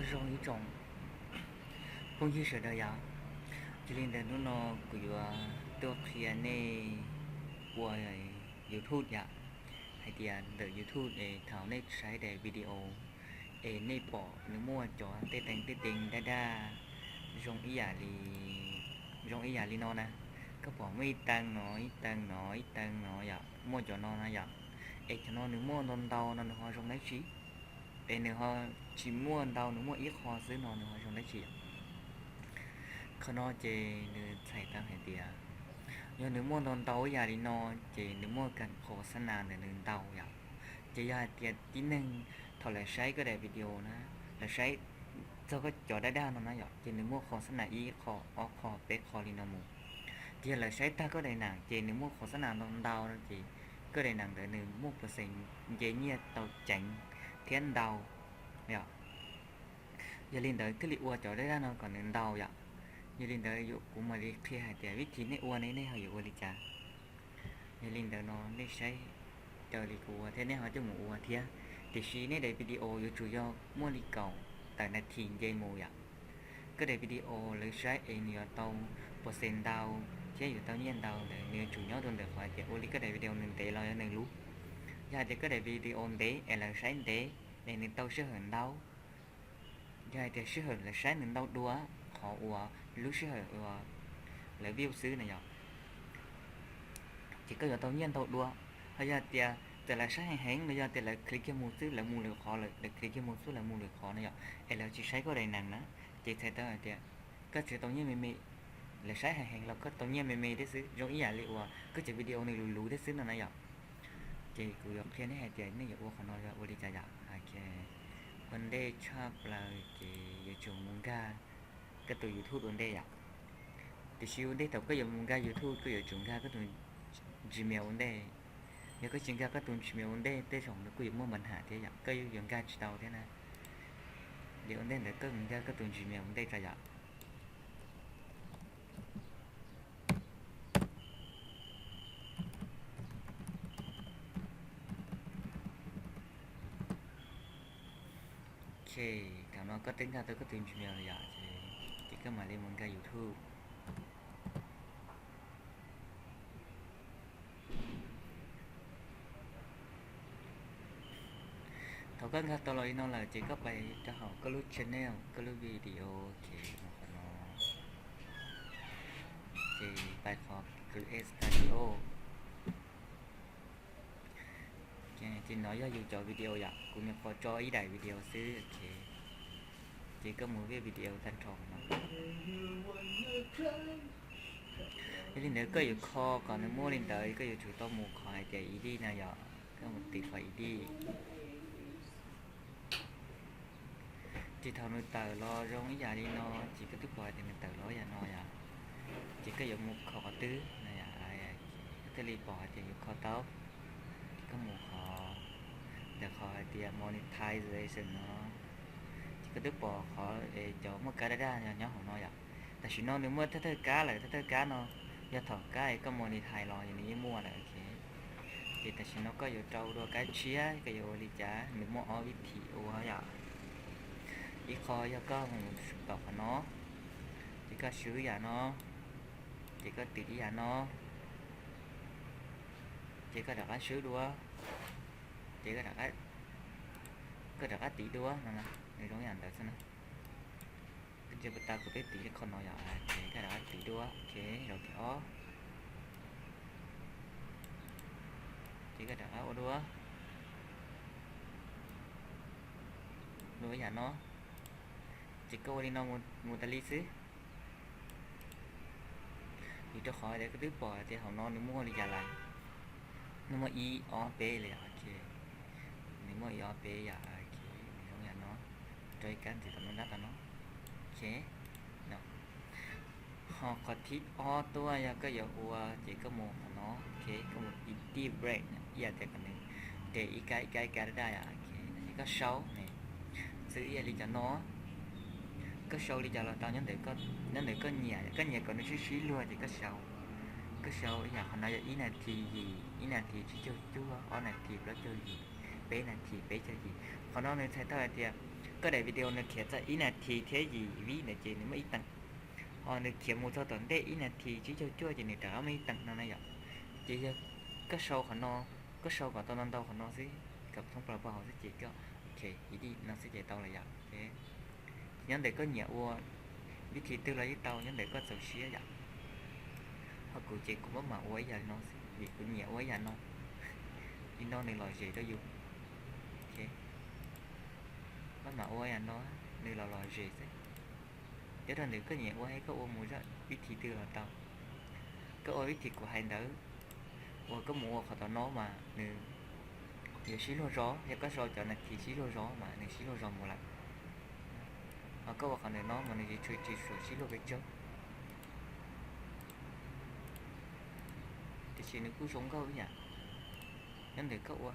Zoo ib tsoom phooj ywg sawv daws yom, yog li ntawd hnub no kuv yuav tuaj qhia nej ua YouTube yom, hais tias ntawm YouTube es thaum nej saib daim video es nej pom nws muaj cov tej teev tej teev daj daj zoo ib yam li, zoo ib yam li no na. Koj pom muaj ib teev no, ib teev no, ib teev no yom, muaj cov no na yom. Es cov no nws muaj ntau ntau no nws ho zoo dab tsi? Es nws ho tsis muaj ntau, nws muaj ib qho xwb no nws ho zoo dab tsi? Qhov no ces nws txhais tau hais tias yog nws muaj ntau ntau ib yam li no ces nws muaj kas qhos xab nas ntawm nws ntau yom. Ces yog hais tias tib neeg thaum lawv saib koj daim video na, lawv saib txog koj cov daj daj no na yom, ces nws muaj qhos xab nas ib qho, ob qho, peb qho li no mus. Ces yog lawv saib tag koj daim neem ces nws muaj qhov xab nas ntau ntau no ces koj daim neem ntawd nws muaj percent nce nyiaj tau ceev thiab ntau yom. Yog li ntawd thiaj li ua cov daj daj no kom nws ntau yom. Yog li ntawd kuv mam li qhia hais tias vib thib nej ua ne nej ho yuav ua li cas. Yog li ntawd no nej saib raws li kuv ua thiab nej ho coj mus ua thiab. Tiam sis nej daim video yuav tsum yog muaj li kaum tawm nas this nce mus yom. Koj daim video lawv saib es nws yuav tau percent ntau thiab yuav tau nyiaj ntau ntawd nws yuav tsum nyob rau ntawm qhov hais tias ua li koj daim video nws ntev los yog nws luv. Yog hais tias koj daim video ntev es lawv saib ntev es nws tau sij hawm ntau, yog hais tias sij hawm lawv saib nws ntau dua qhov uas lub sij hawm uas lawv view xwb na yom, ces koj yuav tau nyiaj ntau dua. Ho yog hais tias txawm lawv saib heev heev los yog tias lawv click kiag mus xwb lawv mus lwm qhov, lawv click kiag mus xwb lawv mus lwm qhov na yom, es lawv tsis saib koj daim neem na, ces txhais tau hais tias koj tsis tau nyiaj me me. Lawv saib heev heev los koj tau nyiaj me me thiab xwb, zoo ib yam li uas koj cov video nws luv luv thiab xwb no na yom. Ces kuv yuav qhia nej hais tias nej yuav ua qhov no yog ua li cas yom. Ua ntej tshaj plaws ces yuav tsum mus nkag koj tus YouTube ua ntej yom. Tiam sis ua ntej thaum koj yuav mus nkag YouTube koj yuav tsum nkag koj tus Gmail ua ntej. Yog koj tsis nkag koj tus Gmail ua ntej tej zaum nws kuj yuav muaj npa nham thiab yom, koj yuav nkag tsis tau thiab na. Ces ua ntej ntawd koj mus nkag koj tus Gmail ua ntej tso yom. Ok, thaum no koj twb nkag tau koj tus Gmail lawm yom, ces koj mam li mus nkag YouTube. Thaum koj nkag tau los li no lawm ces koj pais rau hauv koj lub channel, koj lub video, ok, mus qhov no, ces pais qhov Create Studio. Ces no yog yus cov video yom, kuv nyuam qhuav tso ib daim video xwb, ok. Ces koj mus vij video tag nrho no. Yog li ntawd koj yuav kho kom nws muaj li ntawd koj yuav tsum tau mus qhov hais tias edit na yom, koj mus tiv qhov edit. Ces thaum nws tawm los zoo ib yam li no, ces koj twb pom hais tias nws tawm los ib yam no yom. Ces koj yuav mus kho qhov twg no yom, koj thiaj li pom hais tias yuav kho tau. Ces koj mus qhov, ntawm qhov hais tias monetization no, ces koj twb pom qhov cov muaj kab daj daj nyob hauv no yom. Tam sim no nws muaj thawj thawj kab lawm, thawj thawj kab no yog thaum kab es koj monetize los nws yeej muaj lawm, ok. Ces tam sim no koj yuav rau dua kab tshiab koj yuav ua li cas, nws muaj ob vib thim ua yom. Ib qho yog koj mus tom qhov no, ces koj swb yam no, ces koj tiv ib yam no, ces koj rov qab swb dua, ces koj rov qab tiv dua no, nws zoo yam ntawd xwb na. Koj ntsia puas tas kuv twb tiv li qho no yom, ces koj rov qab tiv dua, ok, zaum thib ob, ces koj rov qab ua dua, dua ib yam no, ces koj ua li no mus tas li xwb. Vim rau qhov tias koj twb pom tias hauv no nws muaj li cas lawm, nws muaj ib ob peb li, ok, nws muaj ib ob peb yam, ok, nws zoo yam no, rau ib kab ntxiv tom no nrab tom no, ok. Ho qhov thib ob tuaj yog koj yuav ua ces koj mus qhov no, ok, koj mus edit break ib yam tias kom nws de ib kab ib kab ib kab daj daj, ok, ces koj sau ne, xws ib yam li cov no, koj sau li cas los tau, nyob ntawm koj nyiam, koj nyiam kom nws sib sib luag ces koj sau. Koj sau ib yam qhov no yog ib nas this yim, ib nas this tsib caug cuaj, ob nas this plaub caug yim, peb nas this peb caug yim. Qhov no nws txhais tau hais tias koj daim video nws khiav txog ib nas this thiab yim vib ntawd ces nws muaj ib teem, ho nws khiav mus txog tom ntej ib nas this tsib caug cuaj ces nws rov qab muaj ib teem no na yom. Ces yog koj sau qhov no, koj sau kom tau ntau ntau qhov no xwb, kom thoob plaws pov hauv xwb ces koj ok, ib dim no xwb ces tau lawm yom. Ces nyob ntawm koj nyiam ua vib thi twg los yeej tau, nyob ntawm koj txaus siab yom. Ho kuv ces kuv maj mam ua ib yam li no xwb vim kuv nyiam ua ib yam no, li no nws lom zem rau yus. Maj mam ua ib yam no, nws los lom zem xwb. Nyob rau ntawm koj nyiam ua thiab koj ua mus zaj vib thi twg los tau. Koj ua vib thi kuv hais ntawd, uas koj mus ua qhov tom no mas nws yuav sib luag zog, yog koj sau cov nas this sib luag zog mas nws sib luag zog mus lawm. Ho koj ua qhov ntawm no mas nws tsis tshua, tsis tshua sib luag pes tsawg, tiam sis nws kuj zoo nkauj ib yam. Nyob ntawm koj ua.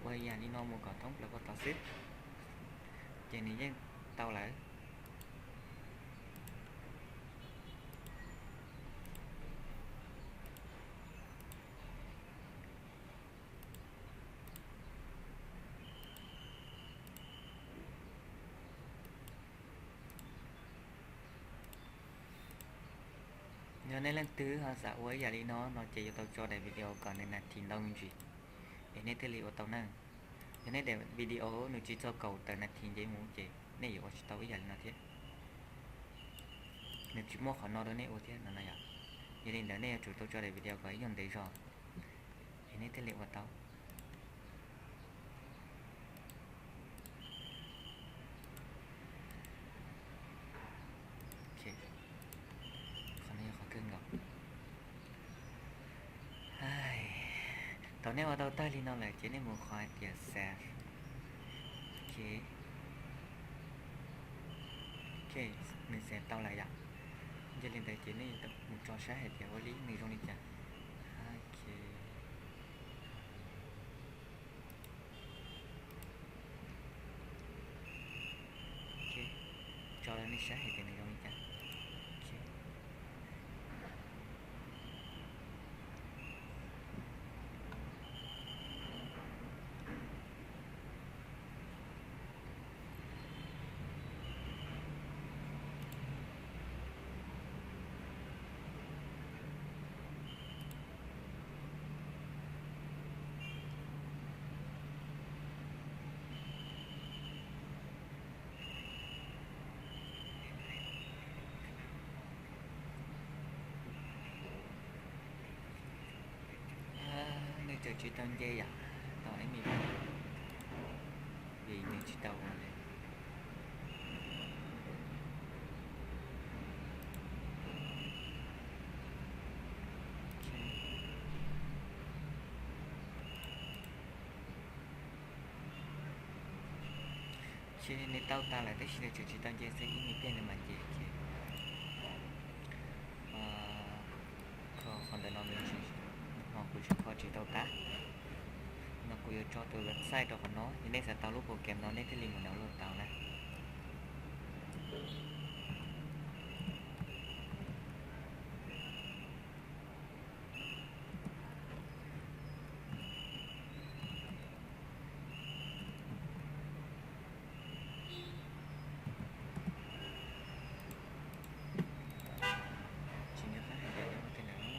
Ua yam li no mus kom thoob plaws pov tod xwb, ces nws yeej tau lawm. Yog nej leej twg ho xav ua ib yam li no no ces yuav tau tso daim video kom nws nas this ntau me ntsis es nej thiaj li ua tau na. Yog nej daim video nws tsis txog kaum tawm nas this nce mus ces nej yuav ua tsis tau ib yam li no thiab. Nws tsis muaj qhov no rau nej ua thiab no na yom. Yog li ntawd nej yuav tsum tau tso daim video kom ib nyuag ntev zog es nej thiaj li ua tau. Qhov no yog qhov kawg nkaus. Thaum nej ua tau tag li no lawm ces nej mus qhov hais tias save. Ok, nws save tau lawm yom. Yog li ntawd ces nej mus tso saib hais tias ua li nws zoo li cas. Ok. Ok, tso rau nej saib hais tias nws zoo li cas. Ok. Nws tseem tsis tau nce yom, tos ib me pliag, vim nws tsis tau ua li. Ces nws tau tas lawm tab sis nws tseem tsis tau nce xwb, ib me pliag nws mam nce ces kho qhov ntawm no nws tsis, no kuv tsis kho tsis tau tas. No kuv yuav tso tus website rau qhov no, yog nej xav tau lub program no nej thiaj li mus download tau na. Tsis nco qab hais tias nyob ua tej ntawd. Ok.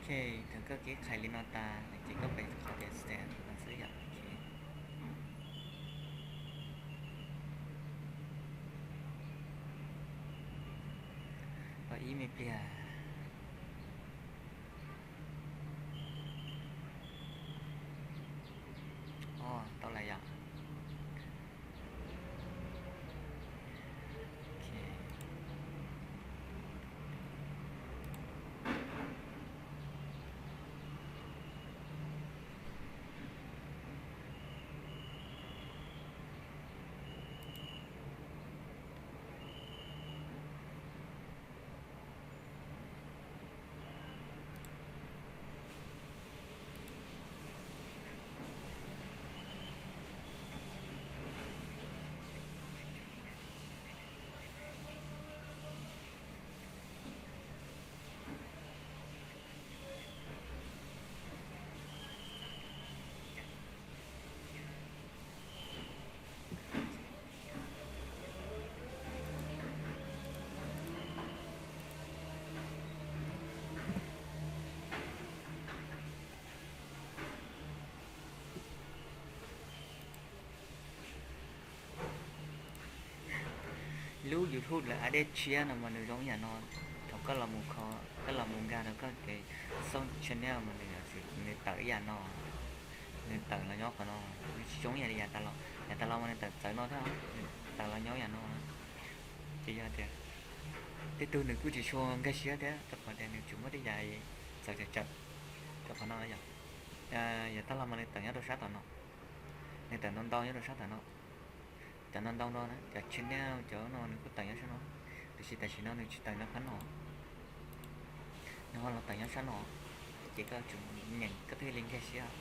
Thaum koj kib qhais li no tas ces koj pais qhov tias send no xwb yom. Tos ib me pliag. Tau lawm yom. Lub YouTube lawv ad dej tshiab no mas nws zoo ib yam no. Thaum koj los mus kho, koj los mus nkag rau koj tes xoob channel mas nws tawm ib yam no. Nws tawm los nyob qhov no, nws tsis zoo ib yam li yav tas los. Yav tas los mas nws tawm txawv no thiab, nws tawm los nyob ib yam no. Ces yog tias tej tug nws kuj tsis tshua nkag siab thiab rau qhov tias nws tsuas muaj tej yam txawv tsawv tsawv rau qhov no yom. Yav tas los mas nws tawm nyob rau sab tom no, nws tawm ntau ntau nyob rau sab tom no. Cov ntau ntau no, cov channel cov no nws kuj tawm nyob sab no, tiam sis tam sim no nws tsis tawm nyob qhov no, nws ho los tawm nyob sab no, ces koj tsum nyeem koj thiaj li nkag siab.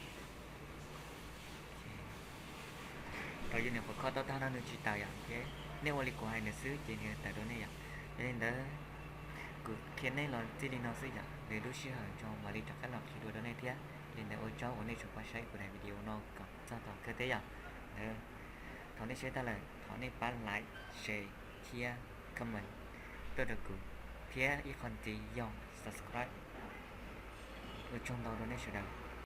Thaum yus nyuam qhuav kho tau tag no nws tsis tawm yom, ces nej ua li kuv hais nws xwb ces nws tawm rau nej yom. Yog li ntawd kuv qhia nej los txij li no xwb yom, lwm lub sij hawm tso mam li rov qab los qhia dua rau nej thiab. Li ntawd ua tsaug uas nej tseem pab saib kuv daim video no kom txog thaum kawg thiab yom. Thaum nej saib tag lawm thov nej pab like, share thiab comment tuaj rau kuv, thiab ib qho ntxiv yog subscribe. Ua tsaug ntau rau nej sawv daws.